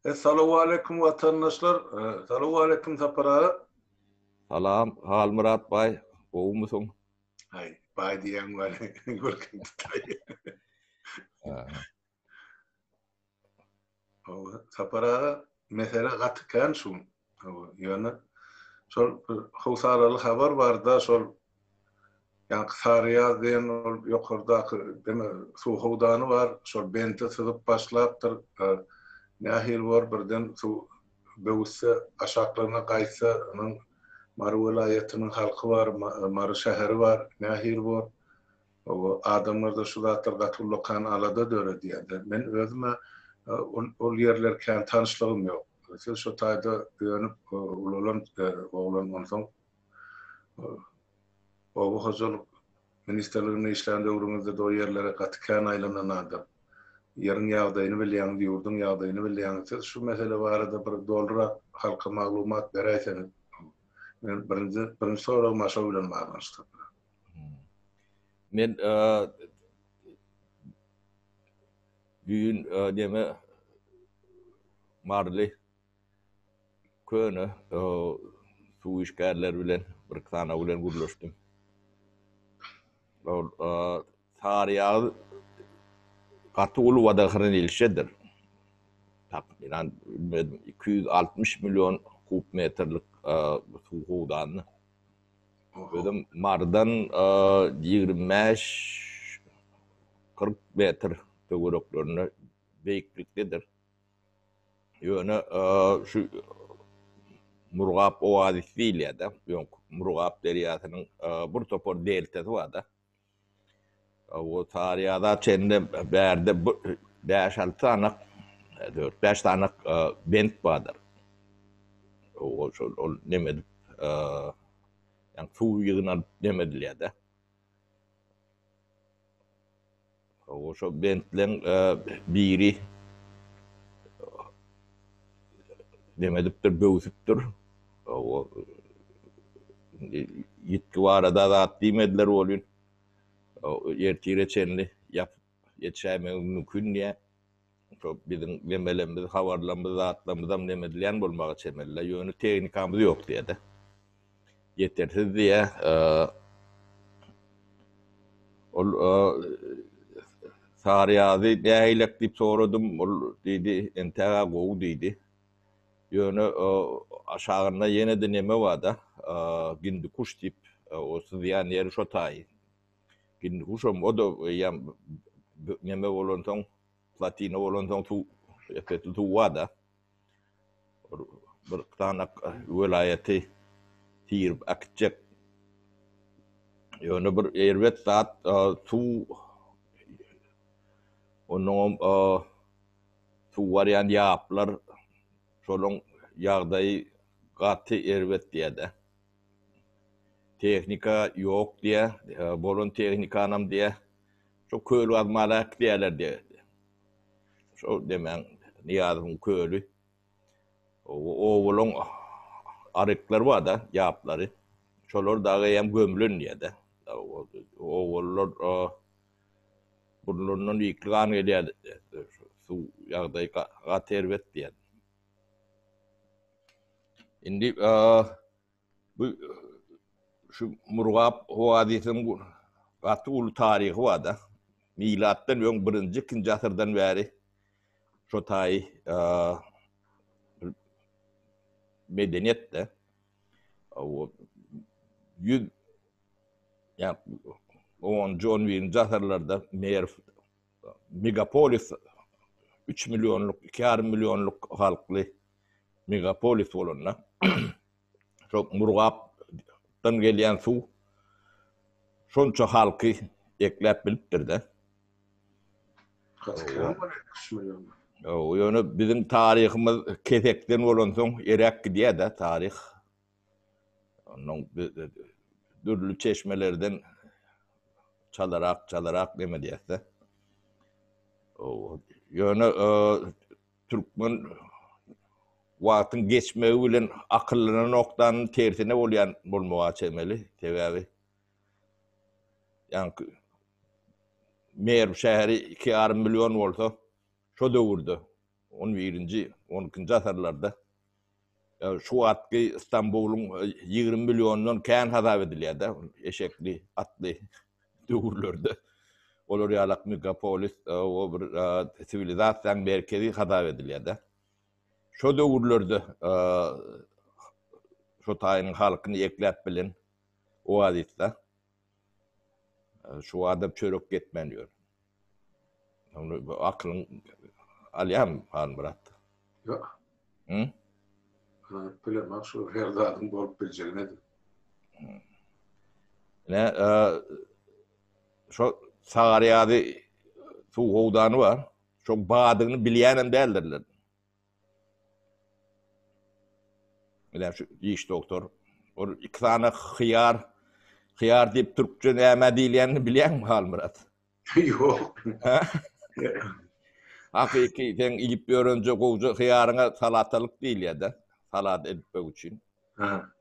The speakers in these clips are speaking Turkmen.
Essalawwaleýkum watandaşlar. Salawwaleýkum Sapar aga. Salam Halmyrat baý, gowumysyň? Aý, baý diýýäň weli, gülkim tutaýýar. Hawa, Sapar aga, mesele gaty kän şu. Hawa, ýöne şol bir howsalaly habar barda, şol ýaňky Saryýaz diýen ol ýokardaky deme suw howdany bar, şol benti syzyp başlapdyr. Nähili bor birden suw böwüsse, aşaklaryna gaýtsa, onuň Mary welaýatynyň halky bar, Mary şäheri bar, nähili bor? Hawa, adamlarda şu zatlar gaty ullakan alada döredýär-de. Men özüm-ä ol ýerler kän tanyşlygym ýok. Siz şo taýda önüp ulalan oglan, onsoň oba hojalyk ministrliginde işlän döwrüňizde-de o ýerlere gaty kän aýlanan adam. Ýeriň ýagdaýyny bilýäňiz, ýurduň ýagdaýyny bilýäňiz. Siz şu mesele barada bir dolurak halka maglumat beräýseňiz. Men birinji birinji soragym-a şo bilen baglanyşykly. Men düýn neme Maryly köne suw işgärleri bilen bir sanaw bilen gürleşdim. Ol Saryýagyz gaty uly wodohranilişedir. Takmynan bilmedim 260 million kub metrlik suw howdany. Özem Marydan 25 40 metr töwereklerinde beýiklikdedir. Ýöne şu Murgap oazisi diýilýär-de, öňki Murgap derýasynyň bir topar deltasy bar-da. O Saryýaza çenli bärde bäş-alty sanak, dört-bäş sanak bent bardyr. O şol ol neme edip, ýagny suw ýygnalyp neme edilýär-de. O şo bentleň biri neme edipdir, böwsüpdir. O ýitgi barada zat diýmediler welin, ertire çenli ýapyp ýetişäýmegi mümkin diýýär. Şo biziň nemelerimiz, habarlarymyz, zatlarymyzam neme edilýän bolmaga çemeli-le. Ýöne tehnikamyz ýok diýýär-de. Ýetersiz diýýär. Ol Saryýazy nähilek diýip soradym. Ol diýdi, entäg-ä gowy diýdi. Ýöne aşagynda ýene-de neme bar-da, Gindikuş diýip, o syzýan ýeri şo taýy. Gindikuşam o-da eýýäm neme bolansoň, plotina bolansoň suw, epesli suw bar-da. Bir sanak welaýaty tirip äkitjek. Ýöne bir erbet zat suw onnoňam suw barýan ýaplar şolaň ýagdaýy gaty erbet diýýär-de. Tehnika ýok diýýär, bolan tehnikanam diýýär, şo köl gazmaly äkidýärler diýýär. Şo demäň Nyýazowyň köli. Obalaň aryklary bar-da, ýaplary. Şolar dagy eýýäm gömlen diýýär-de. Obalylar Burnlaryndan ýykly gan gelýär. Suw ýagdaýy gaty erbet diýýär. Indi bu şu Murgap oazisiniň gaty uly taryhy bar-da. Milatdan öň birinji, ikinji asyrdan bäri şo taýy medeniýet-de. 100 ýa onunjy, on birinji asyrlarda Merw megapolis üç millionlyk, iki ýarym millionlyk halkly megapolis bolanda şo Murgapdan gelýän suw şonça halky ekläp bilipdir-de. Ýöne biziň taryhymyz kesekden bolansoň eräp gidýär-de taryh. Ondan dürli çeşmelerden çalarak çalarak neme diýäs-de. Ýöne türkmen wagtyň geçmegi bilen akyllanan nokdanyň tersine bolýan bolmaga çemeli. Sebäbi ýaňky Merw şäheri 2,5 million bolsa şo döwürde. On birinji, on ikinji asyrlarda şu wagtky Stambulyň 20 milliondan kän hasap edilýär-de, eşekli, atly döwürlerde. Olar ýalak megapolis, o bir siwilizasiýanyň merkezi hasap edilýär-de. Şo döwürlerde şo taýynyň halkyny ekläp bilen oazisde. Şu adam çörek getmän ýör. Ony akylyň alýarmy Halmyrat? Ýok. Hı? Bilemok şu her zadyň bolup biljegini. Ne, şo Sagarýazy suw howdany bar. Şoň badygyny bilýänem däldirler. Ine şu diş doktor. Ol iki sany hyýar, hyýar diýip türkçe näme diýilýänini bilýäňmi Halmyrat? Ýok. Hakyky sen iýip ýörenje gowja hyýaryňa salatalyk diýilýär-de, salat edipmek üçin.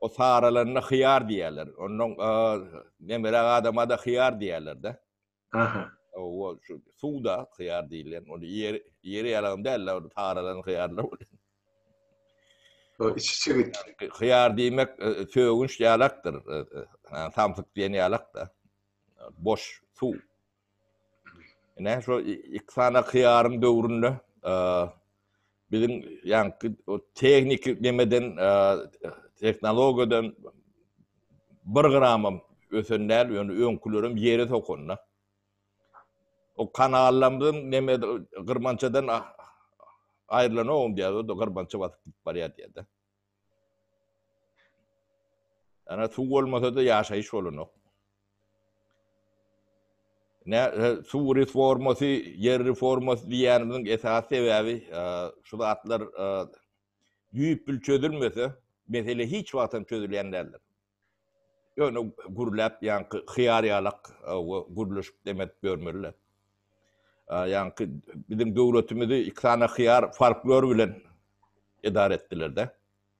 O saralanyna hyýar diýýärler. Ondan nemeräk adama-da hyýar diýýärler-de. Aha. O şu suwda hyýar diýilýän. Ony ýer ýer ýalagam däl-de, ony saralan hyýarlar bolýar. O içi çigit. Hyýar diýmek e, sögünç ýalakdyr. E, e, samsyk diýen ýalak-da. Boş suw. Ine şu iki sany hyýaryň döwründe biziň ýaňky tehniki nemeden tehnologiýadan bir gramam ösen däl, ýöne öňkülerem ýere sokanda. O kanallarymyzyň neme gyrmançadan aýrylanogam diýýär, o-da gyrmança basyp gidip barýar diýýär-de. Ýa suw bolmasa-da ýaşaýyş bolanok. Ne e, suw reformasy, ýer reformasy diýýänimiziň esasy sebäbi e, şu zatlar e, düýpli çözülmese, mesele hiç wagt hem çözülýän däldir. Ýöne gürläp ýaňky hyýar ýalak we gürleşip demet ýörmeliler. Ýaňky biziň döwletimizi iki sany hyýar folklor bilen edara etdiler-de.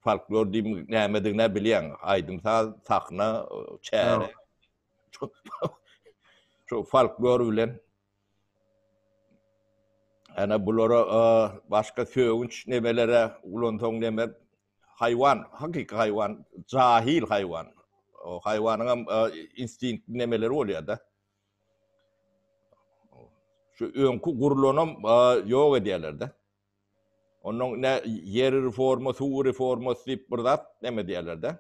Folklor diýmek nämedigini bilýäň. Aýdym-saz, sahna, çäre. Şu folklor bilen Ana bulara başga sögünç nemelere ulansaň neme haýwan, hakyky haýwan, jahil haýwan. O haýwanyň hem instinkt nemeleri bolýar-da. Şu öňki gurlanam ýok edýärler-de. Ondan ne ýer reforma, suw reformasy diýip bir zat neme diýerler-de.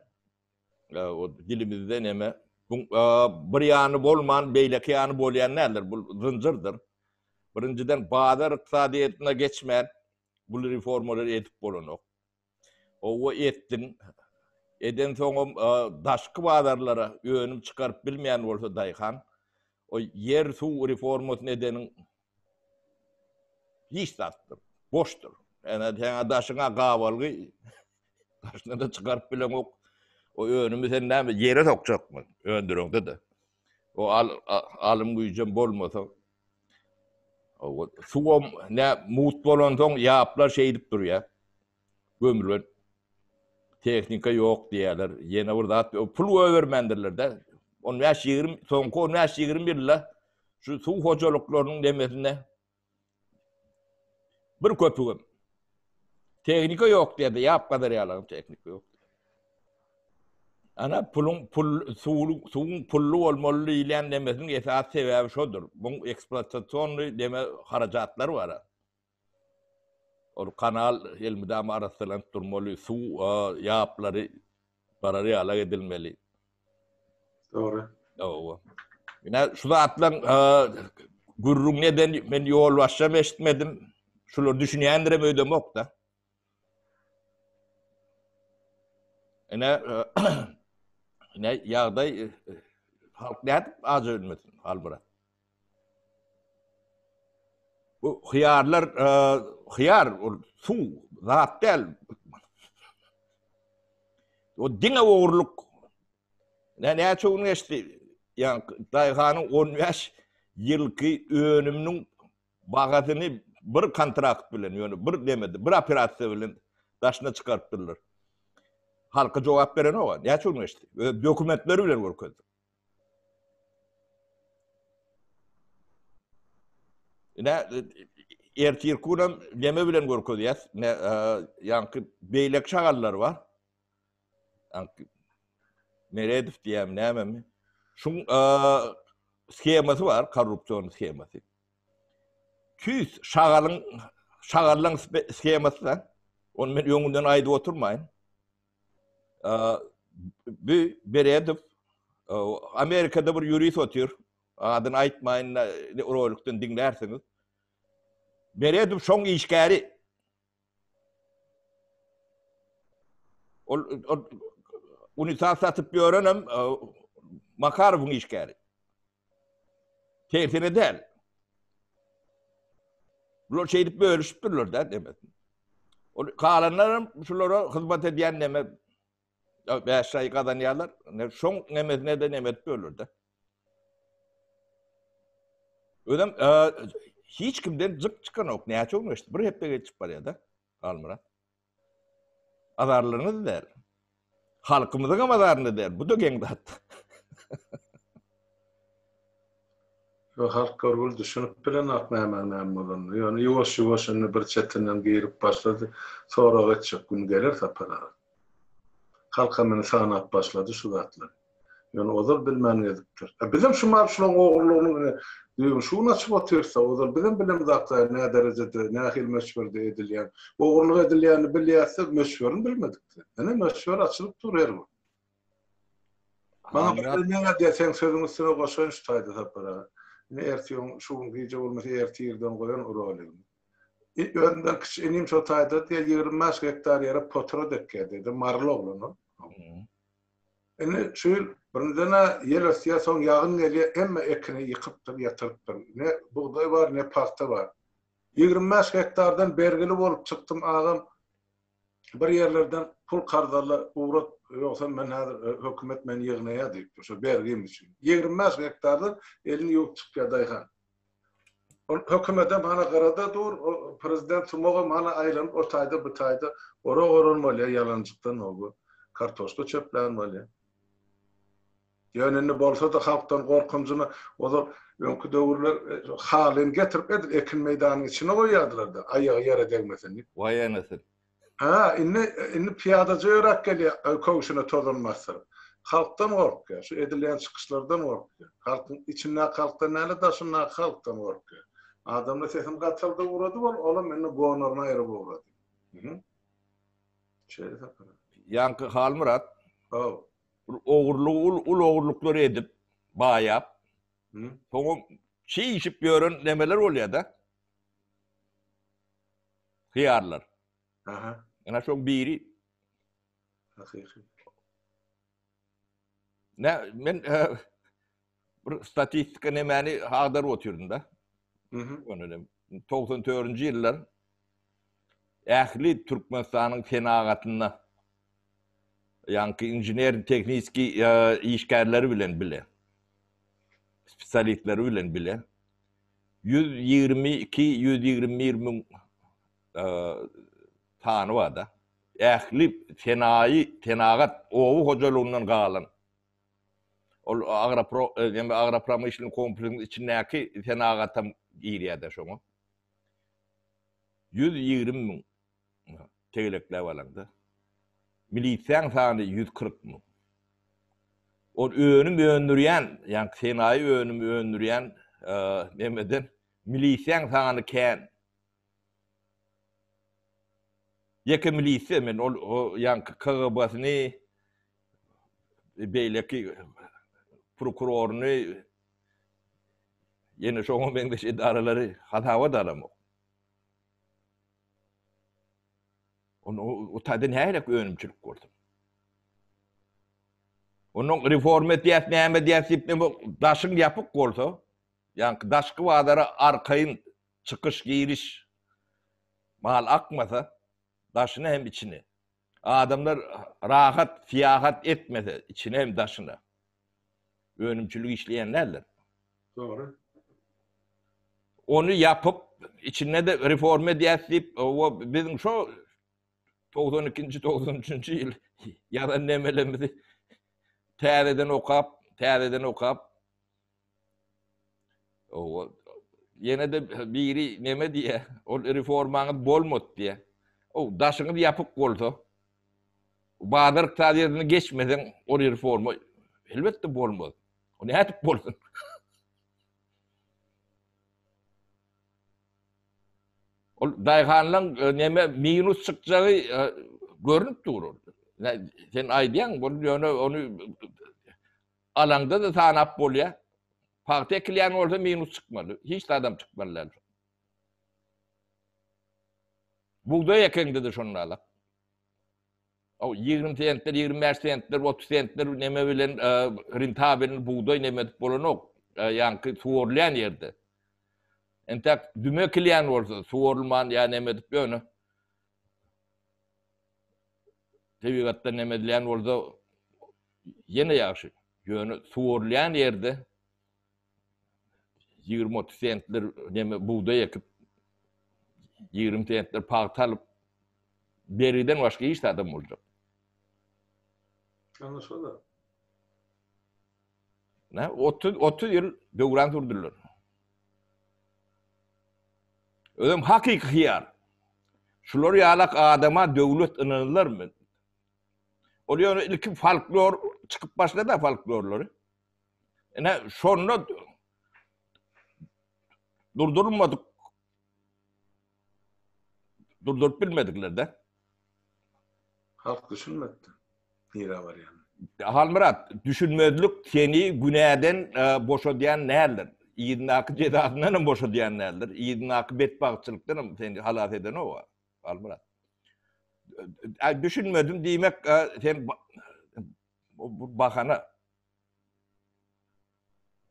O dilimizde neme bu bir ýany bolman beýleki ýany bolýan däldir. Bu zynjyrdyr. Birinjiden bazar ykdysadyýetine geçmän bu reformalary edip bolanok. Owa etdiň. Eden soňam daşky bazarlara önüm çykaryp bilmeýän bolsa daýhan, o ýer suw reformasyny edeniň hiç zatdyr, boşdur. Ene sen daşyňa gabalgy daşyna da çykaryp bileňok. O önümi sen näme ýere sokjakmy öndüreňde-de. O al, alym güýjem bolmasa o suwam ne mut bolansoň ýaplar şeýdip durýar. Gömülen tehnika ýok diýýärler. Ýene bir zat pul goýbermändirler-de. 15-20 soňky 15-20 ýylda şu suw hojalyklarynyň demesinde bir köpügem tehnika ýok diýdi, ýap gazar ýaly tehnika ýok. Ana puluň pul suwuň suwuň pully bolmaly diýilýän demesiniň esasy sebäbi şodur. Buň ekspluatasionny deme harajatlar bar. Ol kanal elmydama arassalanyp durmaly, suw ýaplary barar ýalak edilmeli. Dogry. Dogry. Ine şu zatlaryň gürrüňini eden men ýolbaşçam eşitmedim. Şular düşünýändirem öýdemok-da. Ine ine ýagdaý halk nädip aja ölmesin Halmyrat? Bu hyýarlar hyýar ol suw zat däl. O diňe ogurlyk. Ne näçe gün geçdi? Ýa daýhanyň 15 ýylky önüminiň bagasyny bir kontrakt bilen, ýöne bir demedi, bir operasiýa bilen daşyna çykarypdyrlar. Halka jogap berenok. Näçe gün geçdi? Öz dokumentleri bilen görkezdi. Ine. ertirki günem neme bilen görkezýäs. Ne, ýaňky beýleki şagallar bar. Ýaňky Meredow diýýärmi, nämemi? Şuň skemasy bar, korrupsion skemasy. Tüýs şagalyň şagallaň skemasy da. Ony men öňünden aýdyp oturmaýyn. Bu Meredow Amerikada bir ýurist otyr. Adyny aýtmaýyn, rolikden diňlärsiňiz. Meredow şoň işgäri. Ol, ol unitaz satyp ýörenem Makarowyň işgäri. Tersine däl. Bular şeýdip bölüşipdirler-dä demesin. Ol galanlaram şulara hyzmat edýän neme 5 aý gazanýarlar. Şoň nemesine de neme edip bölür-de. Özem e, hiç kimden jyk çykanok. Näçe gün geçdi? Bir hepde geçip barýar-da. Halmyrat. Azarlaryňyz däl. Halkymyzyň hem azarynda däl. Bu da geň zat. Ýok, halk görgüli düşünip bilenok nämäň näme bolanyny. Ýöne ýuwaş-ýuwaş indi bir çetinden girip başlady. Sorag etjek gün geler Sapar aga. Halkam indi sanap başlady şu zatlary. Ýöne ozal bilmän gezipdir. E bizem şu mal şulaň ogurlygyny ine düýbüni şu gün açyp otyrys-da, ozal bizem bilemzok-da nä derejede, nähili möçberde edilýän. Ogurlyk edilýänini bilýäs-de, möçberini bilmedik-de. Ine möçber açylyp dur her gün. Maňa bir näme diýýär, seň sözüň üstüne goşaýyn şu taýda Sapar aga. Ine ertir, şu gün gije bolmasa ertir irden goýan roligimi. Özümden kiçi inim şo taýda diýýär, 25 gektar ýere potrat ekýär diýdi. Maryly oglan ol. Indi şu ýyl birinjiden-ä ýel ösýär, soň ýagyn gelýär, hemme ekini ýykypdyr, ýatyrypdyr. Ne bugdaý bar, ne pagta bar. 25 gektardan bergili bolup çykdym agam. Bir ýerlerden pul karz al-da ugrat, ýogsam men häzir hökümet meni ýygnaýar diýipdir, şo bergim üçin. 25 gektardan elini ýuwup çykýar daýhan. Ol hökümetem hana gyrada dur, o prezident sumagam hana aýlanyp o taýda bu taýda orak oran bolýar ýalanjykdan o bu kartoşka çöplän bolýar. Ýöne indi bolsa-da halkdan gorkunjyna ozal öňki döwürler halyny getirip edil ekin meýdanyň içine goýýardylar-da, aýagy ýere degmesin diýip. Waý enesi. Hä, indi indi pyýadaja ýöräp gelýär köwşüne tozan basdyryp. Halkdan gorkýar, şu edilýän çykyşlardan gorkýar. Halkyň içindäki halkdan däl-de, daşyndaky halkdan gorkýar. Adamlar sesini gataldy ugrady bol, olam indi gonaryny aýryp ugrady. Mhm. Şeýle Sapar aga. Ýaňky Halmyrat. Haw. Bir ogurlygy uly uly ogurlyklary edip, baýap, soňam çişip ýören nemeler bolýar-da. Hyýarlar. Aha. Ene şoň biri. Hakyky. Ne men e, bir statistika nemäni agdaryp otyrdym da. Mhm. Ony 94-nji ýyllar ähli Türkmenistanyň senagatynda ýaňky inžener tehniki e, işgärleri bilen bile spesialistleri bilen bile 122 121 müň sany bar-da. Ähli senaýy, senagat, oba hojalygyndan galan ol agropro, ýa agropromyşlennyý kompleksiň içindäki senagatam girýär-de şoňa. 120 müň tegelekläp alaňda. Milisiýaň sany 140 müň. Ol önüm öndürýän, ýagny senaýy önüm öndürýän nemeden milisiýaň sany kän. Ýeke milisiýa men ol ýaňky KGB-sini beýleki prokuroryny ýene şoňa meňzeş edaralary hasaba-da alamok. Onda o taýda nähili önümçilik bolsun? Ondan reforma etýäs, näme edýäs diýip, näme daşyň ýapyk bolsa, ýaňky daşky bazara arkaýyn çykyş, giriş mal akmasa, daşyna hem içine. Adamlar rahat syýahat etmese, içine hem daşyna. Önümçilik işleýän däldir. Dogry. Ony ýapyp, içinde-de reforma edýäs diýip, o biziň şo 92-nji, 93-nji ýyl ýazan nemelerimizi täzeden okap, täzeden okap, o. Ýene-de biri neme diýýär, ol reformaňyz bolmady diýýär. O daşyňyz ýapyk bolsa, bazar ykdysadyýetine geçmeseň, ol reforma elbetde bolmaz. O nädip bolsun? Ol daýhanlaň e, neme minus çykjagy e, görnüp dur. Sen aýdýaň, bu ýöne ony Alaňda-da sanap bolýar. Pagta ekilýän bolsa minus çykmaly. Hiç zadam çykmaly däl. Bugdaý ekeňde-de şonda alak. O 20 sentler, 25 sentler, 30 sentler neme bilen e, rentabelni bugdaý neme edip bolanok. E, ýaňky suwarylýan ýerde. Entek düme ekilýän bolsa suwarylman ýa neme edip ýöne. Tebigatda neme edilýän bolsa ýene ýagşy. Ýöne suwarylýan ýerde 20-30 sentler neme bugdaý ekip 20 sentler pagta alyp bergiden başga hiç zadam boljak. Ana şo-da. Ne 30 30 ýyl döwran sürdüler. Özem hakyky hyýar. Şular ýalak adama döwlet ynanylarmy? Ol ýöne ilki folklor çykyp başlady folklorlary. Ine şonda durdurylmadyk durduryp bilmedikler-de. Halk düşünmedi. Nirä barýanyny. Halmyrat, düşünmezlik seni günäden boşadýan däldir. Yzyndaky jezasyndan hem boşadýan däldir. Yzyndaky betbagtçylykdan hem seni halas edenok, Halmyrat. Düşünmedim diýmek sen bu bahana.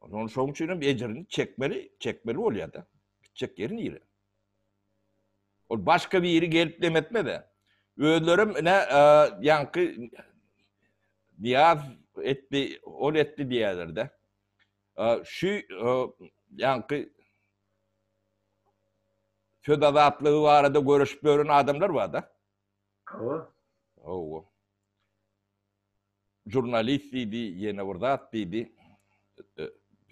Onuň şoň üçin hem ejirini çekmeli, çekmeli bolýar-da. Gitjek ýeri nire? Ol başga biri gelip dem etmez-de. Özlerem ine ýaňky Nyýaz etdi, ol etdi diýýärler-de. Şu ýaňky söz azatlygy barada göreşip ýören adamlar bar-da. Hawa. Hawa. Žurnalist diýdi, ýene bir zat diýdi.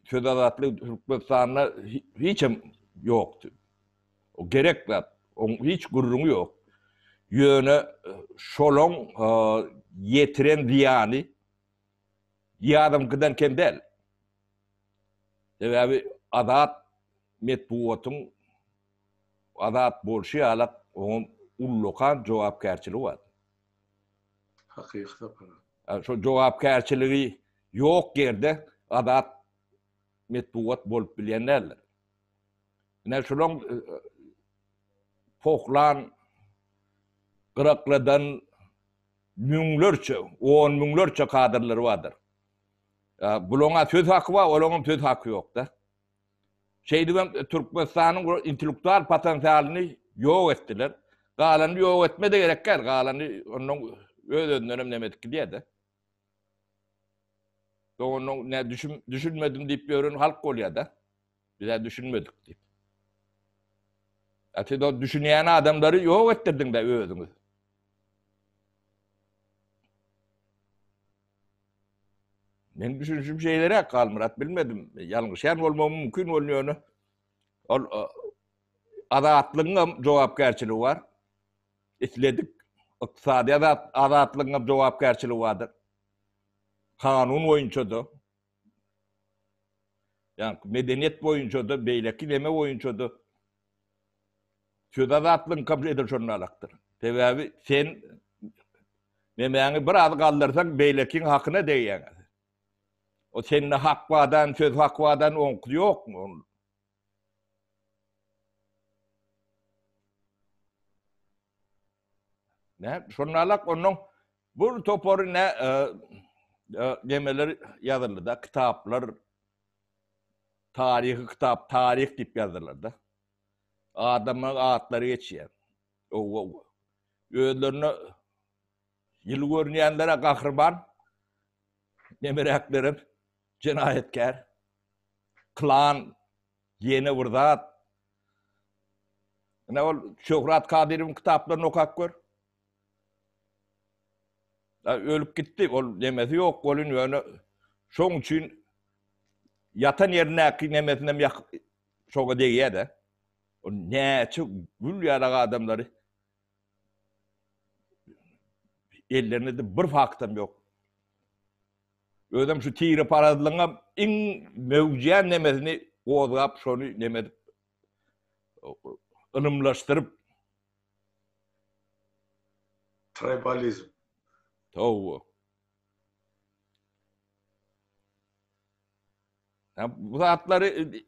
Söz azatlygy Türkmenistanda hiçem ýokdy. O gerek zat, oň hiç gürrüňi ýok. Ýöne şolaň ýetiren zyýany Nyýazowyňkydan kem däl. Sebäbi azat metbugatyň azat bolşy ýalak oňam ullakan jogapkärçiligi bar. Hakyky sapar. Şo jogapkärçiligi ýok ýerde azat metbugat bolup bilýän däldir. Ine şulaň pohlan, gyrakladan müňlerçe, on müňlerçe kadrlary bardyr. Bulaňa söz haky bar, olaňam söz haky ýok-da. Şeýdibem Türkmenistanyň intellektual potensialyny ýok etdiler. Galanyny ýok etme-de gerek däl, galany ondan öz-özünden hem neme edip gidýär-de. Soň ne düşün, düşünmedim diýip ýören halk bolýar-da. Biz-ä düşünmedik diýip. A siz o düşünýän adamlary ýok etdirdiň-de özüňiz. Men düşünişim şeýleräk Halmyrat bilmedim. Ýalňyşýan bolmagym mümkin bolun ýöne. Ol azatlygyň hem jogapkärçiligi bar. Isledik ykdysady azat azatlygyň hem jogapkärçiligi bardyr. Kanun boýunça-da ýa medeniýet boýunça-da, beýleki neme boýunça-da söz azatlygyň kabul edil şonda alakdyr. Sebäbi sen Nemäňi biraz galdyrsaň beýlekiň hakyna degýäň. O sende hak bardan, söz hak bardan oňky ýokmy ol? Ne, şonda alak onuň bu topary ne e, e, nemeler ýazyldy da, kitaplar taryhy kitap, taryh diýip ýazdylar da. Adamlaryň atlary geçýär. Özlerine ýyly görünýänlere gahryman, nemeräklerem jenaýatkär. Klan ýene bir zat. Ine ol Şöhrat Kadyrowyň kitaplaryny okap gör. Ölüp gitdi, ol nemesi ýok welin ýöne şoň üçin ýatan ýerindäki nemesinem ýakyp. şoňa degýär-de. O näçe gül ýalak adamlary ellerinde bir faktam ýok. Özem şu tireparazlygyňam iň möwjän nemesini gozgap şony neme edip ylymlaşdyryp Tribalizm. Hawa. Bu zatlary e,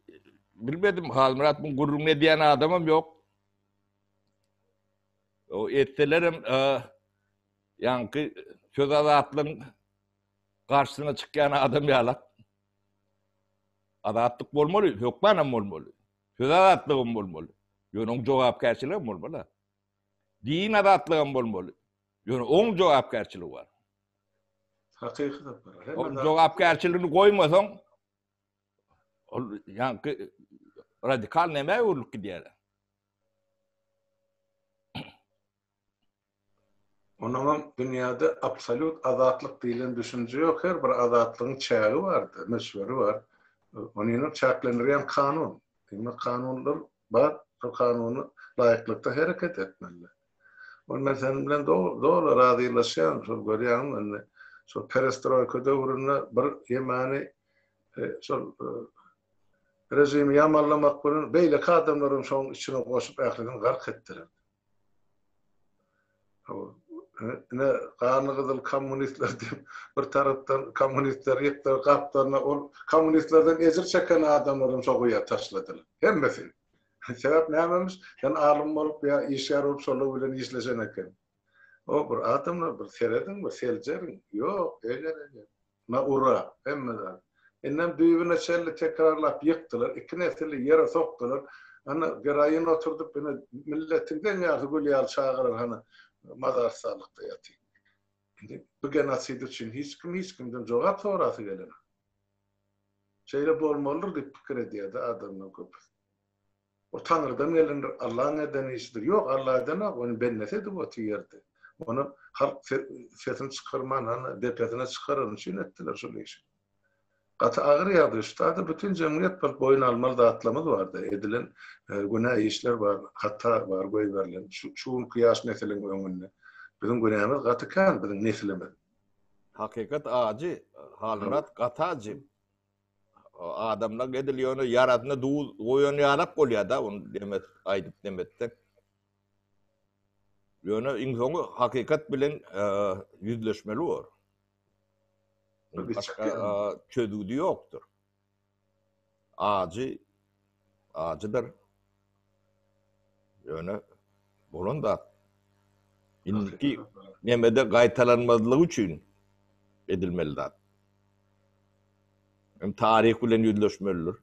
bilmedim Halmyrat bu gürrüňini edýän adamam ýok. O etselerem e, ýaňky söz azatlygyň garşysyna çykýan adam ýalak. Azatlyk bolmaly, hökmanam bolmaly. Söz azatlygam bolmaly. Ýöne oň jogapkärçiligem bolmaly. Din azatlygam bolmaly. Ýöne oň jogapkärçiligi bar. Hakyky sapar. Ol jogapkärçiligini goýmasaň, ol ýaňky radikal nämä öwrülip gidýär. Onuňam dünýäde absolýut azatlyk diýlen düşünje ýok. Her bir azatlygyň çägi bardyr, möçberi bar. Onyny çäklendirýän kanun. Diýmek kanunlar bar, şol kanuna laýyklykda hereket etmeli. Ol men seniň bilen doly razylaşýan, şol görýäňmi indi şol perestroýka döwründe bir ýemany şol režimi ýamanlamak bilen beýleki adamlaram şoň içine goşup ählisini gark etdiler. Ine ganly gyzyl kommunistler diýip bir tarapdan kommunistleri ýykdylar gapdalyna ol kommunistlerden ejir çeken adamlaram şo guýa taşladylar. Hemmesi. Sebäp nämemiş? Sen alym bolup ýa işgär bolup şolar bilen işleşen eken. O bir adamlar bir serediň bir seljeriň. Ýok, eger eger. Na ura, hemme zat. Indem düýbüne çenli tekrarlap ýykdylar, iki nesili ýere sokdular. Ana geroin oturdyp ine milletiň deň ýarysy gül ýaly çagalar hany mazarystanlykda ýatyr. Indi bu genosid üçin hiç kim hiç kimden jogap sorasy gelenok. Şeýle bolmalydyr diýip pikir edýärdi adamlaryň köpüsi. O Taňrydan gelendir, Allaň eden işidir. Ýok, Alla edenok, ony bendesi edip otyr ýerde. Ony halk sesini çykarman, hany depesine çykarany üçin etdiler şol işi. Gaty agyr ýagdaý. Şu taýda bütin jemgyýet bolup boýun almaly zatlarymyz bardy. Edilen günä işler bar, hata bar goýberilen. Şu günki ýaş nesiliň öňünde. Biziň günämiz gaty kän, biziň neslimiz. Hakykat ajy, Halmyrat gaty ajy. Adamlar edil ýöne ýarasyna duz goýan ýalak bolýar-da, ony demet aýdyp demetseň. Ýöne iň soňy hakykat bilen ýüzleşmeli bor. Başga çözgüdi ýokdur. Ajy ajydyr. Ýöne bolan zat. Indiki nemede gaýtalanmazlygy üçin edilmeli zat. Hem taryh bilen ýüzleşmelidir.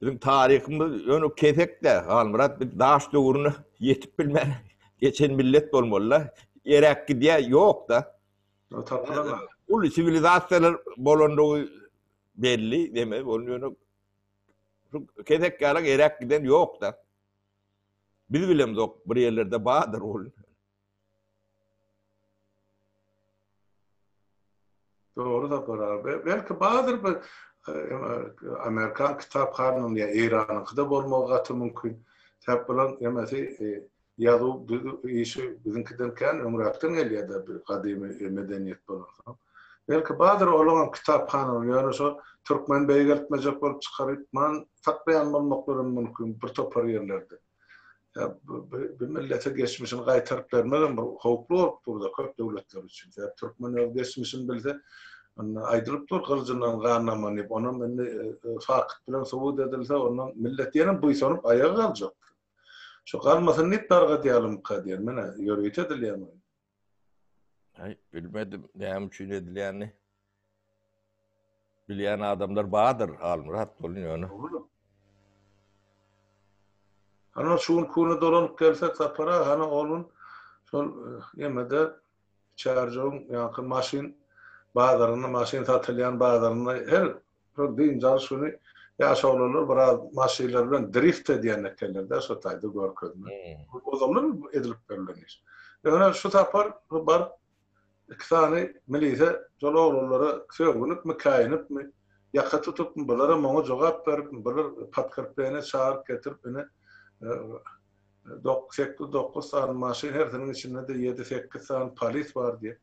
Biziň taryhymyz ýöne kesek-de, Halmyrat biz daş döwrüne ýetip bilmän geçen millet bolmaly-da. Eräp gidýär, ýok-da. Uly siwilizasiýalar bolandygy belli, demek, ol ýöne şu kesek ýaly eräp giden ýok-da. Biz bilemzok, bir ýerlerde bardyr ol. Dogry Sapar aga. Belki bardyr bir Amerikan kitaphanasynda ýa Eýranyňkyda bolmagy gaty mümkin. Sebäp bulan emesi ýazuw düzüw işi biziňkiden kän öňräkden gelýär-de bir gadymy medeniýet bolansoň. Belki bardyr olaňam kitaphanalary ýöne şo türkmen beýgeltmejek bolup çykarypman saklaýan bolmaklaram mümkin bir topar ýerlerde. Bu millete geçmişini gaýtaryp bermegem bir howply bolup dur-da köp döwletler üçin. Sebäp türkmen öz geçmişini bilse, onda aýdylyp dur gylyjyndan gan daman diýip, onam indi fakt bilen subut edilse, ondan millet ýene buýsanyp aýaga galjak. Şu galmasyn diýip dargadýalymyka diýen, menä ýörite edilýän oýun. Aý, bilmedim näme üçin edilýänini. Bilýän adamlar bardyr, Halmyrat bolun ýöne. Hany şu gün küne dolanyp gelsek Sapar aga, hany ol gün şol ýemede Çärjewiň ýaňky maşyn bazarynda, maşyn satylýan bazarynda her Şol dynç alyş güni ýaş oglanlar biraz maşynlar bilen drift edýän ekenler-dä şo taýda görkezme. Ozaldan edilip berlen iş. Ýöne şu sapar baryp iki sany milise şol oglanlara sögünipmi, käýinipmi? Ýaka tutup, bularam oňa jogap berip, bular podkrepleniýe çagyryp getirip, ine, 8-9 sany maşyn, hersiniň içinde-de ýedi-sekiz sany polis bar diýip.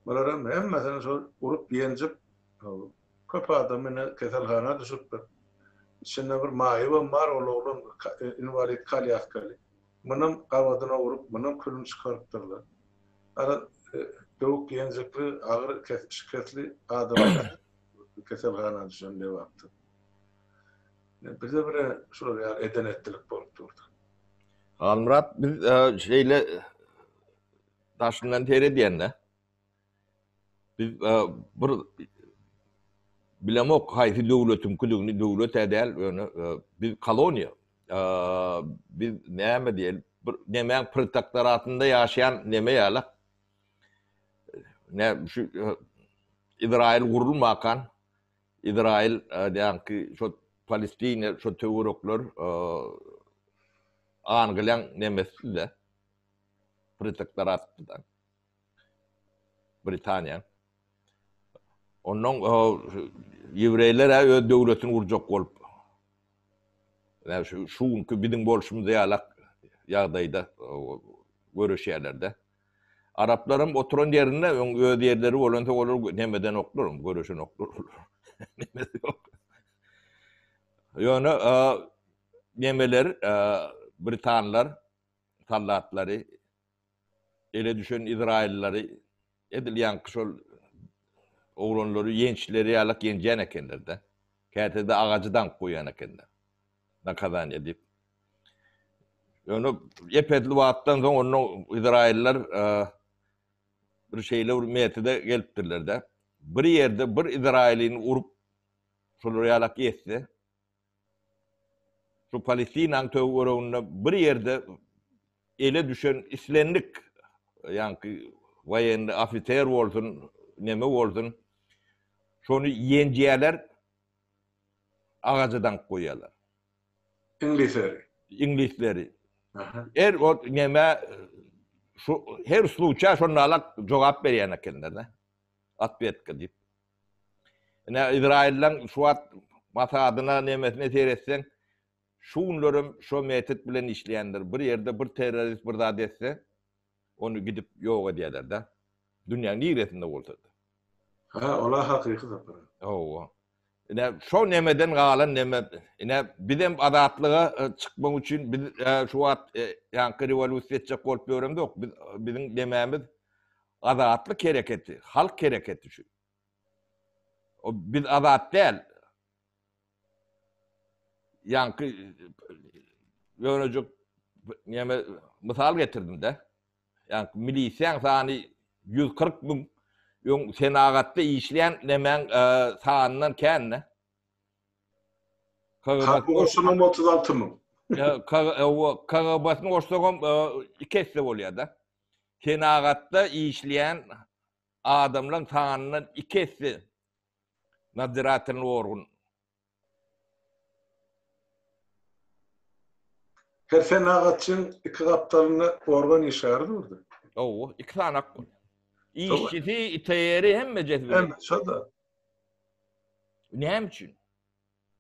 Bularam hemmesini şol urup, ýenjip, köp adam ine keselhana düşüpdir. Içinde bir maýybam bar, ol oglan inwalid kolýaskaly. Munam gabadyna urup, munam külüni çykarypdyrlar. Garaz, döwük ýenjikli, agyr şikesli adamlar keselhana düşen Lebapda. Bize bir şular ýaly eden-etdilik bolup durdy. Halmyrat, biz şeýle daşyndan seredýände biz bir bilemok haýsy döwletiňkidigini, döwlet-ä däl, ýöne biz koloniýa. Biz näme diýeli, bir nemäň protektoratynda ýaşaýan neme ýaly. Ne şu Izrail gurulmakan Izrail ýaňky şo Palestina şo töwerekler Angliýaň nemesidi-de. Protektoratdy-da. Britaniýa. Ondan ýewreýler öz döwletini gurjak bolup Ýa şu şu günki biziň bolşumyz ýalak ýagdaýda göreşýärler-de. Araplaram oturan ýerinde öň öz ýerleri bolansoň olar nemedenoklar, göreşenoklar olar. Nemesi ýok. Ýöne nemeler britanlar soldatlary ele düşen izraýyllary edil ýaňky şol oglanlary ýençleri ýalak ýenjän ekenler-de. Käte-de agajy daňyp goýýan ekenler. Nakazaniýa diýip. Ýöne ep-esli wagtdan soň onda izraýyllar bir şeýle bir metode gelipdirler-de. Bir ýerde bir izraýylyny urup şolar ýalak ýetse, Şu Palestinanyň töwereginde bir ýerde ele düşen islendik ýaňky woýenny ofiser bolsun, neme bolsun, şony ýenjýärler, agaja daňyp goýýarlar. Iňlisleri. Iňlisleri. Her o neme şu her sluça şonda jogap berýän ekenler-de. Otwetka diýip. Ine Izraýyllaň şu wagt Masadyna nemesine seretseň şu günlerem şo metod bilen işleýändir. Bir ýerde bir terrorist bir zat etse ony gidip ýok edýärler-de. Dünýäň niresinde bolsa-da. Ha, ola hakyky sapar. Hawa. Ine şo nemeden galan neme. Ine bizem azatlyga e, çykmak üçin biz e, şu wagt e, ýaňky rewolýusiýa etjek bolup ýöremzok. Biz biziň nemämiz azatlyk hereketi, halk hereketi şu. O biz azat däl. Ýaňky ýönejik näme mysal getirdim de. Ýaňky milisiýaň sany 140 müň öň senagatda işleýän nämäň e, sanyndan kän-de. KGB goşunam 36 müň. KGB-sini goşsagam e, iki esse bolýar-da. Senagatda işleýän adamlaryň sanyndan iki esse nadziratelny organ. Her senagatçyň iki gapdalynda organ işgäri durdy. Hawa, iki sany ak bolýar. Işçisi, ITR-i hemmejesi bilen. Hemme, şo-da. Näme üçin?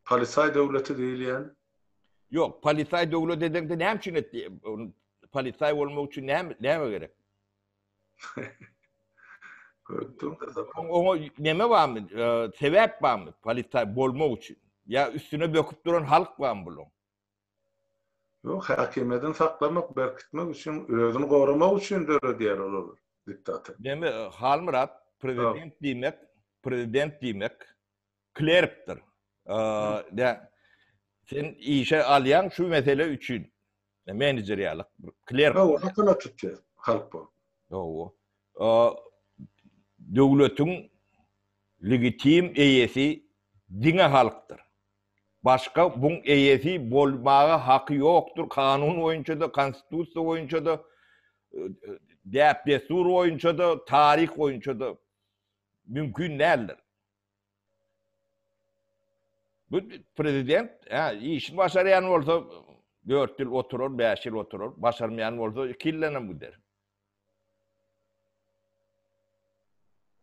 Polisaý döwleti diýilýän. Ýok, polisaý döwlet edeňde näme üçin etdi? Polisaý bolmak üçin näme näme gerek? Oňa neme barmy? Sebäp barmy polisaý bolmak üçin? Ýa üstüne böküp duran halk barmy bulaň? Ýok, häkimiýetini saklamak, berkitmek üçin, özüni goramak üçin döredýär olar diktator. Neme, Halmyrat, prezident diýmek, prezident diýmek klerkdir. Ýa sen işe alýaň şu mesele üçin. Menejer ýaly klerk. Hawa, hakyna tutýar halk bolup. Hawa. Döwletiň legitim eýesi diňe halkdyr. Başga buň eýesi bolmaga haky ýokdur, kanun boýunça-da, konstitusiýa boýunça-da, däp-dessur boýunça-da, taryh boýunça-da mümkin däldir. Bu prezident hä, işini başarýan bolsa 4 ýyl oturar, 5 ýyl oturar, başarmaýan bolsa 2 ýyldan hem gider.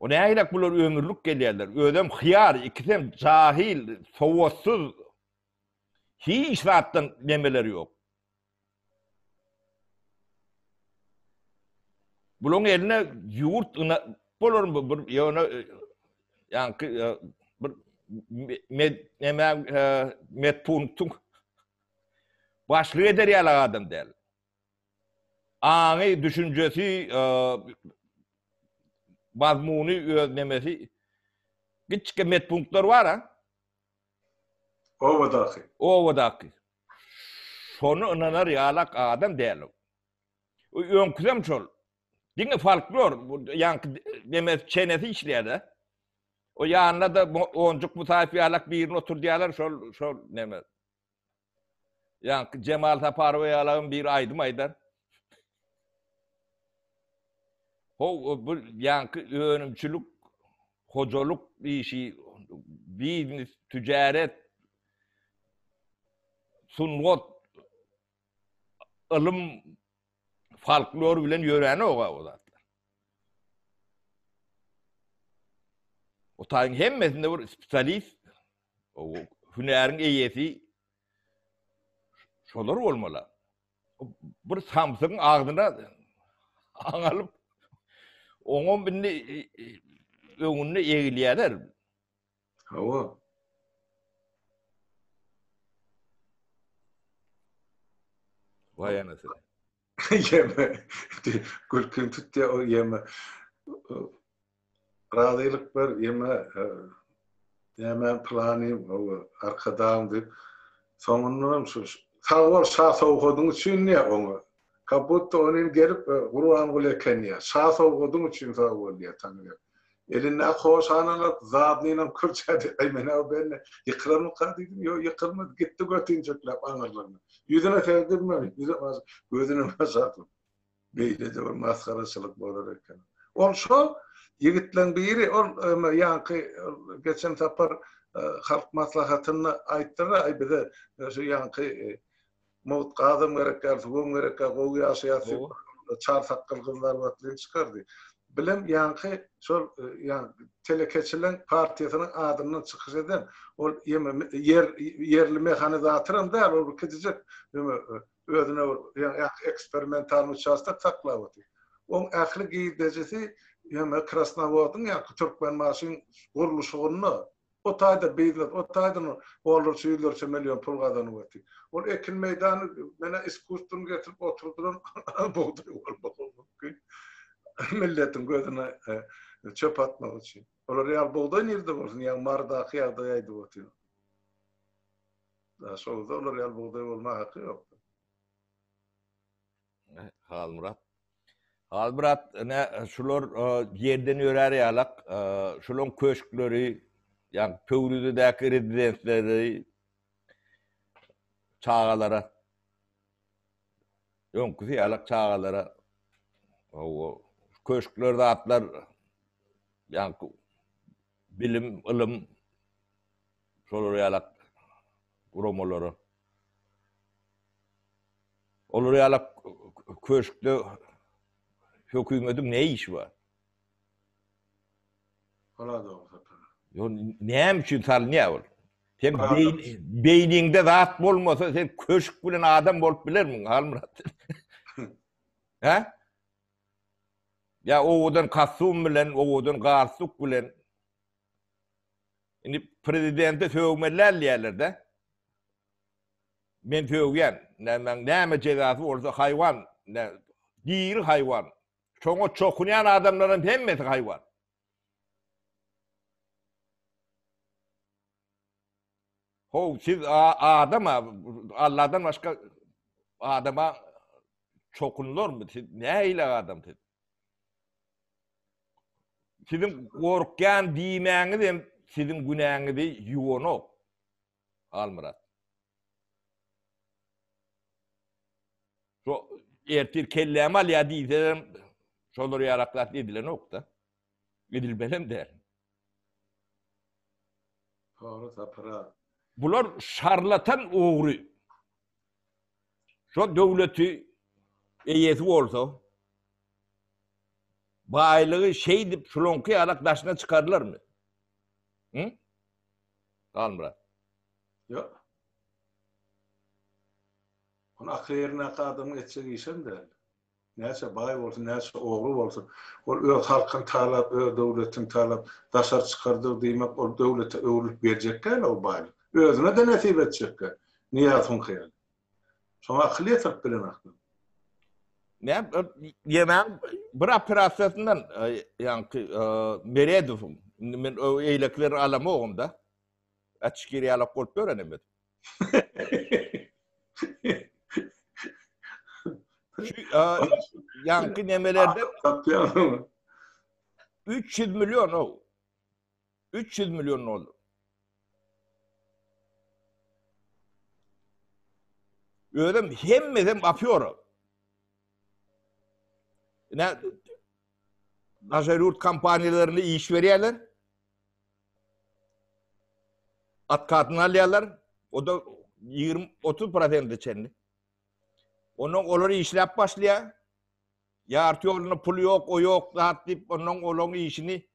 O nähilek bular ömürlik gelýärler. Özem hyýar, ikisem jahil, sowatsyz. Hiç zatdan nemeleri ýok. Bularyň eline ýurt bolarmy bir ýöne ýaňky bir med näme medpunktyň başlyk eder ýaly adam däl. Aňy, düşünjesi, mazmuny, öz nemesi kiçijik medpunktlar bar ha. Obadaky. Obadaky. Şony ynanar ýalak adam däl o. Öňküsem şol. Diňe folklor, ýaňky nemesi çenesi işleýär-de. O ýanyna-da Onjuk Musaýew ýalak birini oturdýarlar, şol şol neme. Ýaňky Jemal Saparowa ýalagam biri aýdym aýdar. How bu ýaňky önümçilik, hojalyk işi, biznes, tüjaret, sungat, ylym, folklor bilen ýöränok-a o zatlar. O taýyň hemmesinde bir spesialist, hünäriň eýesi şolar bolmaly. Bir samsygyň agzyna aňalyp, oňam indi öňünde egilýärler. Hawa. Waý anasy. Ýeme. Gülkim tutýar o ýeme. Razylyk ber ýeme. Näme plany arkadagym diýip. Soňundanam şu sag bol şa sowgadyň üçin diýýär oňa. Как budto onim gelip Gurbanguly eken diýýär. Şa sowgadyň üçin sag bol diýýär Taňryýar. Elindäki hoşany alyp, zadnynam kürçädi. Aý, men-ä bende ýykylarmyka diýdim. Ýok, ýykylmady. Gitdi götinjekläp aňyrlaryna. Ýüzüne seredilmedi, ýüzem aç, gözünem açardy. Beýle-de bir masgaraçylyk bolar eken. Ol şol ýigitleň biri, ol ýaňky geçen sapar Halk Maslahatynda aýtdylar, aý bize şu ýaňky Mugt gazam gerek däl, suwam gerek däl, gowy ýaşaýas diýip, çar sakgal gyzlar batlyny çykardy. Bilem ýaňky şol ýaňky telekeçileň partiýasynyň adyndan çykyş eden, ol ýeme ýer ýerli mehanizatoram däl, ol bir kiçijek ýeme özüne bir ýaňky eksperimentalnyý uçastok saklap otyr. Oň ähli girdejisi ýeme Krasnowodyň ýaňky Türkmenbaşyň gurluşygynda O taýda biznes, o taýdan onlarça, ýüzlerçe million pul gazanyp otyr. Ol ekin meýdany menä iskusstwony getirip oturdylan bugdaý bolmagy mümkin. Milletiň gözüne çöp atmak üçin. Olar ýaly bugdaý nirde bolsun, ýa Marydaky ýagdaýy aýdyp otyryn. Daşoguzda olar ýaly bugdaý bolmaga haky ýokdur. Halmyrat. Halmyrat, ine şular ýerden ýörär ýalak, şulaň köşkleri, ýa Pöwrüzedäki rezidensleri çagalara öňküsi ýalak çagalara hawa, köşkler zatlar ýa bilim, ylym şolar ýalak guramalara Olar ýaly köşkde hökümediň ne işi bar? Ola dogry Sapar. Ýok, näme üçin salynýar ol? Sen beýniňde zat bolmasa, sen köşk bilen adam bolup bilermiň, Halmyrat? Hä? Ýa owadan kostum bilen, owadan galstuk bilen. Indi prezidente sögmeli däl diýerler-de. Men sögýän. Nämäň näme jezasy bolsa haýwan, diri haýwan. Şoňa çokunýan adamlaryň hemmesi haýwan. How siz adama Allahdan başga adama çokunlarmy? Siz nähili adam siz? Siziň gorkýan diýmäňiz hem siziň günäňizi ýuwanok. Halmyrat. Şo ertir kellämi alýar diýselerem şolar ýarak zat edilenok-da. Edilmelem däl. Dogry Sapar Bular şarlatan ogry. Şo döwleti eýesi bolsa. Baýlygy şeýdip şulaňky ýalak daşyna çykarylarmy? Hı? Halmyrat. Ýok. Ony akyly ýerindäki adamyň etjek işem däl. Näçe baý bolsun, näçe ogry bolsun, ol öz halkyny talap, öz döwletini talap, daşary çykardygy diýmek, ol döwlete öwrülip geljek däl o baýlyk. Özüne-de nesip etjek däl. Nyýazowyňky ýaly. Şoňa akyl ýetirip bilenoklar. Näme, ýemäň bir operasiýasyndan ýaňky Meredowyň, indi men o eýlekileri alamogam-da. Ätişgir ýalak bolup ýören hem Şu ýaňky nemelerde 300 million o. 300 million dollar. Özüm hemmesem afýora. Ne daşary ýurt kompaniýalaryna iş berýärler. Atkatyny alýarlar. O da 20-30 prosente çenli. Ondan olar işläp başlaýar. Ýarty ýolunda pul ýok, o ýok zat diýip, ondan olaryň işini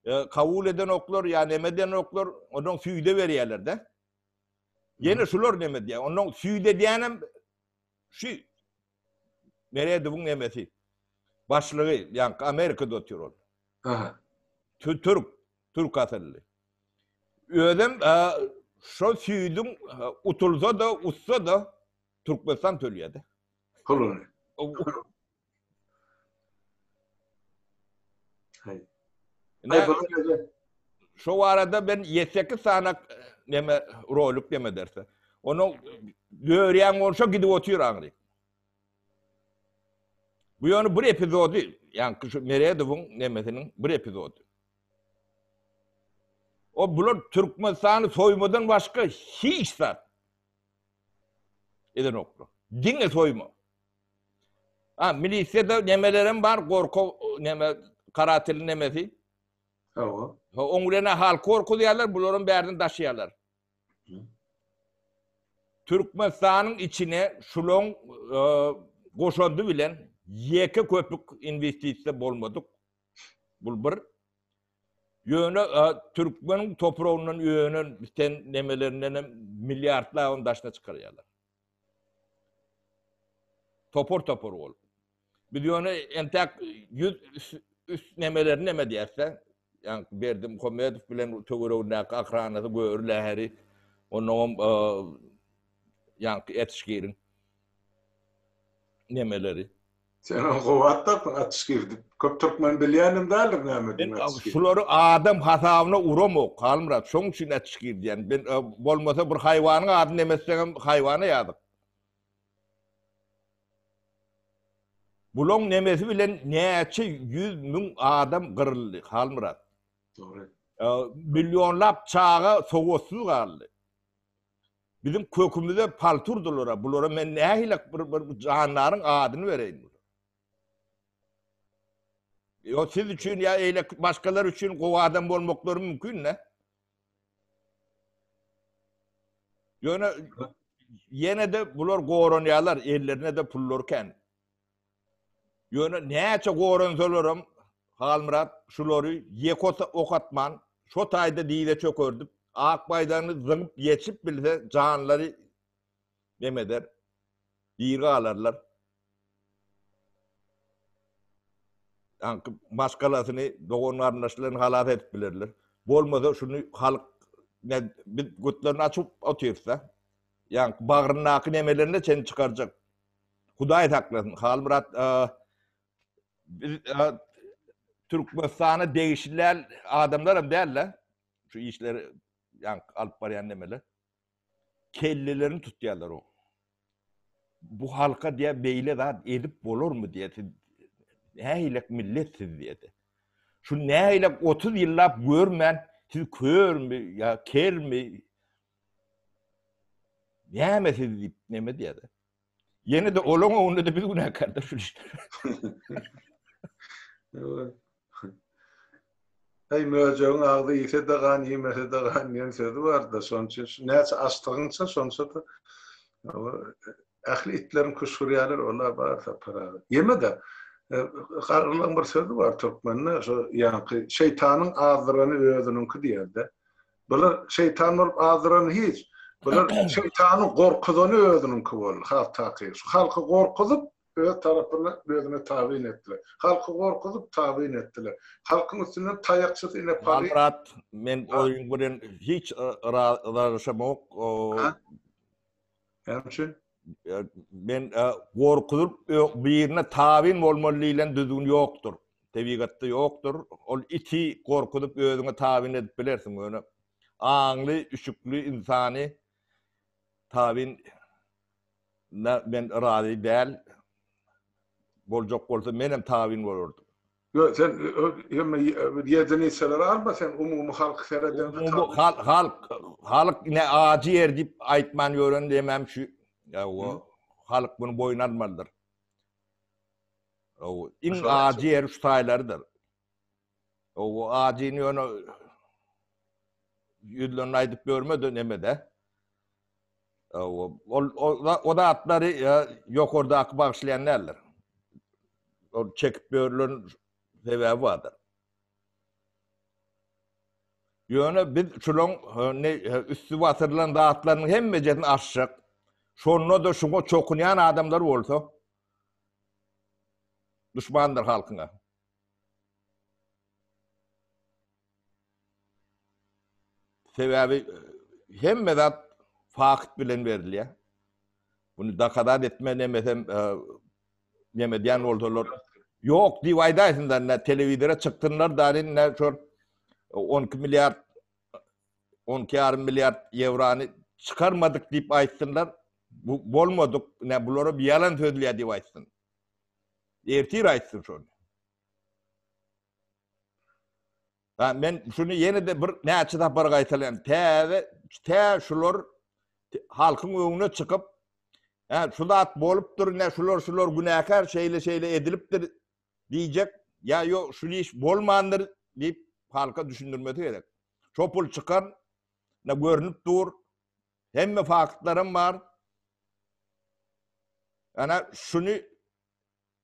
e, kabul edenoklar ýa neme edenoklar, ondan süýde berýärler-de. Ýene şular neme diýýär. Ondan süýde diýenem şu Meredowyň nemesi. Başlygy, ýa Amerikada otyr ol. Aha. Türk, türk asylly. Özem şo süýdüň utulsa-da, utsa-da Türkmenistan tölýär-de. Puluny. Haý. Şo barada ben 7-8 sany neme rolik neme derse. Onuň dörýän bolsa gidip otyr aňry. Bu ýöne bir epizody, ýaňky şu Meredowyň nemesiniň bir epizody. O bular Türkmenistany soýmadan başga hiç zat edenoklar. Diňe soýma. Ha, milisiýada nemelerem bar, gorko neme karateli nemesi. Hawa. Ha, oň bilen halky gorkuzýarlar, bularam bärden daşaýarlar. Türkmenistanyň içine şulaň e, goşandy bilen ýeke köpük inwestisiýa bolmadyk. Bul bir. Ýöne e, türkmeniň topragyndan önen biten nemelerinden hem milliardlap daşyna çykarýarlar. Topar-topar bolup. Biz ýöne entäk 100 üst nemelerini neme diýäs-de, ýa Berdimuhamedow bilen töweregindäki ahranasy göri läheri, onnoňam ýaňky etişgiriň nemeleri. Sen ony gowy at tapdyň atişgir diýip. Köp türkmen bilýänem däldir näme diýip atişgir. Şulary adam hasabyna uramok Halmyrat, şoň üçin atişgir diýen. Ben bolmasa bir haýwanyň adyny neme etseňem haýwana ýazyk. Bulaň nemesi bilen näçe 100 müň adam gyryldy, Halmyrat. Dogry. Millionlap çaga sowatsyz galdy. Biziň kökümize palta urdular. Bulara men nähili bir, bir jandaryň adyny bereýin. Ýo siz üçin ýa eýle başgalar üçin gowy adam bolmaklary mümkin ne? Ýöne ýene-de bular goranýarlar, ellerine-de pullar kän. Ýöne näçe goransalaram Halmyrat şulary ýeke ok atman, şo taýda dize çökerdip, ak baýdagyny zyňyp ýetişip bilse janlary neme eder, diri galarlar. Ýaňky maşgalasyny, dogan-garyndaşlaryny halas edip bilerler. Bolmasa şuny halk ne biz götlerini açyp otyrys-da. Ýaňky bagryndaky nemelerini çen çykarjak. Hudaý saklasyn. Halmyrat biz Türkmenistana degişli däl adamlaram däl-de. Şu işleri ýaňky alyp barýan nemeler. Kellelerini tutýarlar o. Bu halka diýä beýle zat edip bolarmy diýä siz nähilek millet siz diýedi. Şu nähilek 30 ýyllap görmän siz körmi ýa kermi näme siz diýip neme diýedi. Ýene-de olaň öňünde-de biz günäkärdir şu işde. Heý, möjegiň agzy iýse-de gan, iýmese-de gan diýen sözi bar-da, şonuň üçin şu näçe açdygyňça şonça-da ähli itleriň küşgürýärler, olar bar Sapar aga. Ýeme-de. Garrylaryň bir sözi bar türkmende, şo ýaňky şeýtanyň azdyrany özüniňki diýer-de. Bular şeýtan bolup azdyrany hiç. Bular şeýtanyň gorkuzany özüniňki boldy, has takygy. Şu halky gorkuzyp, öz tarapyna özüne tabyn etdiler. Halky gorkuzyp, tabyn etdiler. Halkyň üstünden taýakçysy ine pali. Halmyrat, men oýun bilen hiç ylalaşamok. Näme üçin? Men gorkuzyp birine tabyn bolmaly diýlen düzgün ýokdur. Tebigatda ýokdur. Ol iti gorkuzyp özüňe tabyn edip bilersiň, ýöne aňly, üşükli ynsany tabyn men razy däl. Boljak bolsa menem tabyn bolardym. Ýok, sen hemme ýediniçeleri alma, sen umumy halky seredeňde Umumy halk, halk, halk ine ajy ýer diýip aýtman ýören demem şu. Ýa halk muny boýun almalydyr. O iň ajy ýeri şu taýlarydyr. O ajyny ýöne ýüzlerini aýdyp ýörme-de neme-de. Ol o zatlary ýokardaky bagyşlaýan däldir. Ol çekip ýörülen sebäbi bardyr. Ýöne biz şulaň ne üsti basyrylan zatlaryň hemmejesini açjak. Şonda-da şuňa çokunýan adamlar bolsa duşmandyr halkyňa. Sebäbi hemme zat fakt bilen berilýär. Bunu dokazat etme nemesem neme diýen bolsalar ýok diýip aýdaýsynlar ne telewizora çyksynlar da ne şol 12 milliard 12,5 milliard ýewrony çykarmadyk diýip aýtsynlar. Bu bolmadyk, ne bulara bir ýalan sözleýär diýip aýtsyn. Ertir aýtsyn şony. Ha, men şuny ýene-de bir näçe sapar gaýtalaýan. Täze tä şular halkyň öňüne çykyp, hä, şu zat bolupdyr, ne şular şular günäkär, şeýle-şeýle edilipdir diýjek, ýa ýok, şu iş bolmandyr diýip halka düşündirmesi gerek. Şo pul çykan, ne görnüp dur, hemme faktlaram bar. Ana şuny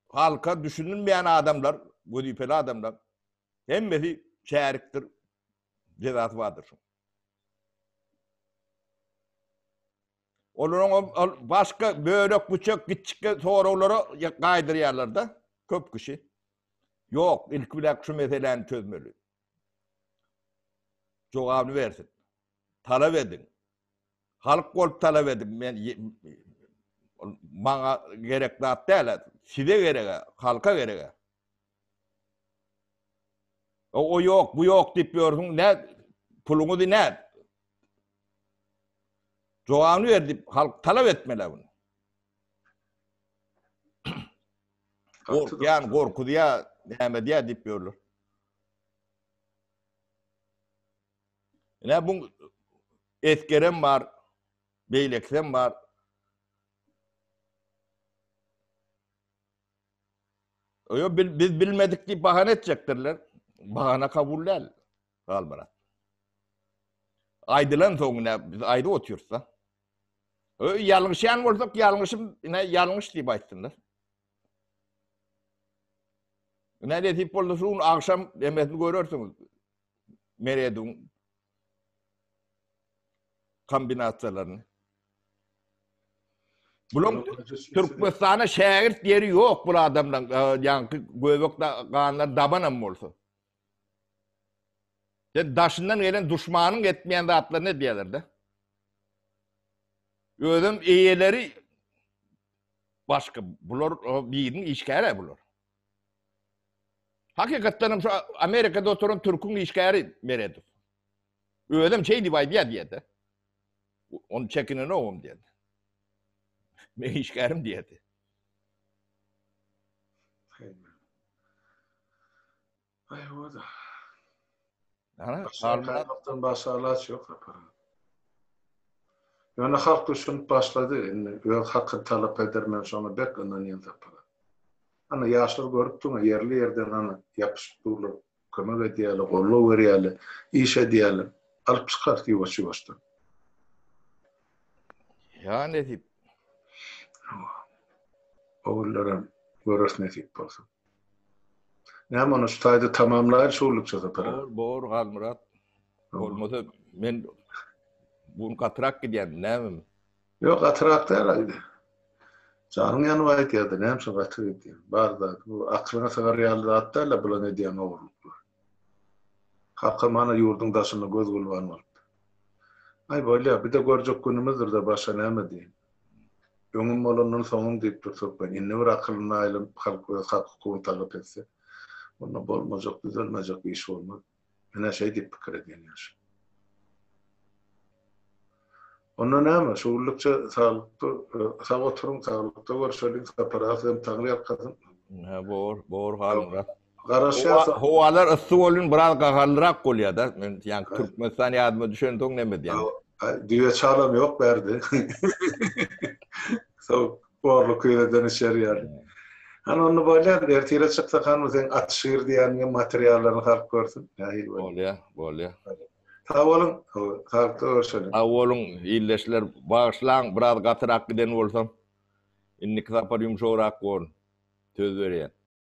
Halka düşünilmeýän adamlar, wezipeli adamlar hemmesi şärikdir, jezasy bardyr şuň. Olaryň ol başga bölek-büçek kiçjik soraglara gaýdyrýarlar-da köp kişi. Ýok, ilki bilen şu meseläni çözmeli. Jogabyny bersin. Talap ediň. Halk bolup talap ediň. Men maňa gerek zat däl, size gerek, halka gerek. O, o ýok, bu ýok diýip ýörsüň, nä puluňyzy nä? Jogabyny ber diýip halk talap etmeli bunu. Gorkýan, gorkuzýar, näme diýär diýip ýörler. Ine bu esgerem bar, beýlekisem bar. Oýa bil, biz bilmedik diýip bahana etjekdirler. Bahana kabul däl. Galmyrat. Aýdylan soň ine biz aýdyp otyrys da. Öý ýalňyşýan bolsak ýalňyşym ine ýalňyş diýip aýtsynlar. Ine nesip bolsa şu gün agşam emesini görersiňiz. Mereduň kombinasiýalaryny. Bulaň Türkmenistana şägirt ýeri ýok bu adamlaň, ýaňky göbek ganlar dabanam bolsa. Sen daşyndan gelen duşmanyň etmeýän zatlaryny edýärler-de. Özem eýeleri başga, bular biriniň işgäri bular. Hakykatdan hem şu Amerikada oturan türküň işgäri Meredow. Özem şeý diýip aýdýar diýdi. Onu çekinenogum diýdi. Men işgärim diýdi. Aý o da. Ana, Halmyratdan başga alaç ýok Sapar. Ýöne halk düşünip başlady, indi öz hakyny talap eder, men şoňa bek ynanýan Sapar. Ana, ýaşlar görüp durň, ýerli-ýerden ana ýapyşyp durlar, kömek edýärler, goldaw berýärler, iş edýärler. Alyp çykarys ýuwaş-ýuwaşdan. Ýa nesip. Hawa. O günlerem göreris nesip bolsa. Näme ony şu taýda tamamlaýyn şu günlükçe Sapar aga. Bor, bor Halmyrat. Bolmasa men bu gün gatyrak gidýän, nämemi? Ýok, gatyrak däl aýdy. Janyň ýanyp aýdýardy, näme üçin gaty gidýäň? Bar zat, bu aklyňa sygar ýaly zat däl-le bulan edýän ogurlyklar. Kakam ana ýurduň daşynda göz gulban bolupdy. Aý bolýa, bir-de görjek günümizdir-de, başga näme diýeýin. Öňüm bolandan soňum diýip dur türkmen. Indi bir akylyna aýlanyp halk öz hak-hukugyny talap etse, onda bolmajak, düzelmejek iş bolmaz. Men-ä şeý diýip pikir edýän ýaşa. Onda näme, şu günlükçe saglykda, sag oturyň, saglykda görşeliň, Sapar aga sizem Taňry ýalkasyn. Hä, bor, bor Halmyrat. Garaşýas. Howalar yssy bolýan, biraz gaharlyrak bolýar-da. Men ýaňky Türkmenistan ýadyma düşensoň neme diýýän. Düýe çalam ýok bärde. Sowuk borly küýzeden içer ýaly. Hany onda bolýar, ertire çyksak hany seň at şyr diýýäniňem materiallaryny salyp görsün. Nähili bolýar? Bolýar, bolýar. Sag boluň, saglykda görşeliň. Sag boluň, ildeşler. Bagyşlaň, biraz gatyrak giden bolsam. Indiki sapar ýumşagrak borun. Söz berýän.